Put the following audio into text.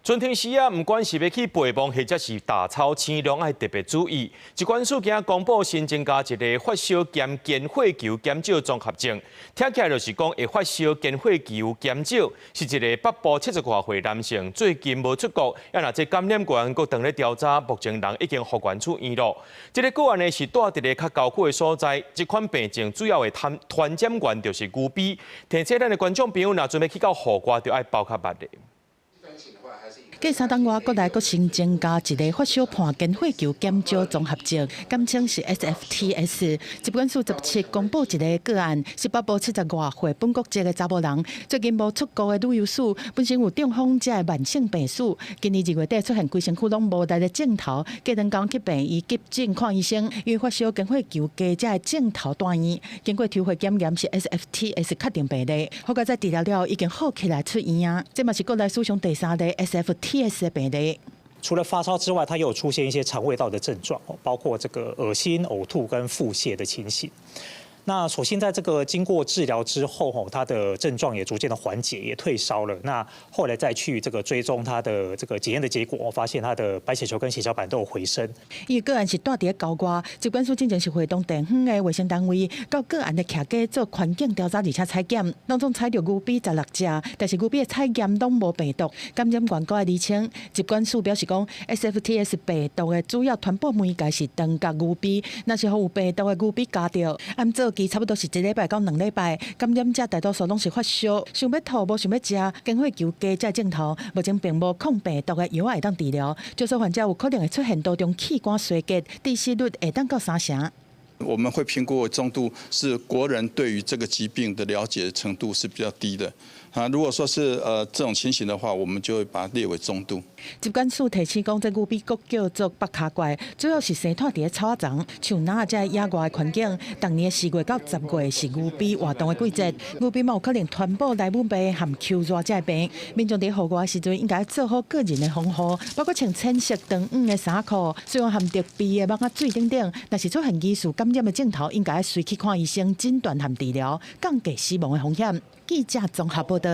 春天時啊，毋管是欲去陪墓，或者是踏草青，攏愛特別注意。疾管署今仔公布新增加一个發燒兼間血球減少綜合症，聽起來就是講會發燒間血球減少，是一个北部70外歲男性，最近無出國，啊若這感染源閣當咧調查，目前人已經復原出院咯。這个個案呢是蹛佇咧較郊區的所在，這款病症主要的傳傳染源就是牛臏。提醒咱的觀眾朋友，若準備去到戶外，就愛包較密的。繼3冬外，國內閣新增加一个發燒伴間血球減少綜合症，簡稱是 SFTS。疾管署17公布一个個案，是北部70外歲本國籍的查某人，最近無出國的旅遊史，本身有中風這个慢性病史。今年2月底出現規身軀攏無力的症頭，隔兩工去病院急診看醫生，因為發燒間血球低這个症頭蹛院，經過抽血檢驗是 SFTS 確定病例，好佳哉治療了後已經好起來出院啊！這嘛是國內史上第三例 SFTS 的病例。除了發燒之外，他又有出現一些腸胃道的症狀，包括這個噁心、嘔吐跟腹瀉的情形。那所幸在這個經過治療之後，吼，他的症狀也逐漸的緩解，也退燒了。那後來再去這個追蹤他的這個檢驗的結果，我發現他的白血球跟血小板都有回升。因為個案是蹛佇咧郊外，疾管署進前是會同地方的衛生單位到個案的徛家做環境調查，而且採檢，當中採著牛臏16隻，但是牛臏的採驗攏無病毒，感染源閣愛釐清。疾管署表示講，SFTS 病毒的主要傳播媒介是長角牛臏，若是予有病毒的牛臏咬著，按早期差不多是一禮拜到2禮拜，感染者大多數攏是發燒，想欲吐，無想欲食，間血球低這症頭，目前並無抗病毒的藥會當治療，少數患者有可能會出現多種器官衰竭，致死率會當到3成。我們會評估為中度，是國人對於這個疾病的了解程度是比較低的。啊，如果說是這種情形的話，我們就會把它列為中度。疾管署提醒講，這牛臏閣叫做北跤怪，主要是生蹛佇咧草仔叢、樹林這野外的環境。逐年4月到10月是牛臏活動的季節，牛臏嘛有可能傳播萊姆病和丘熱這个病。民眾佇戶外時陣應該做好個人的防護，包括穿淺色長領的衫褲，使用含特別的網仔水等等。若是出現疑似感染的症頭，應該隨去看醫生診斷和治療，降低死亡的風險。記者綜合報道。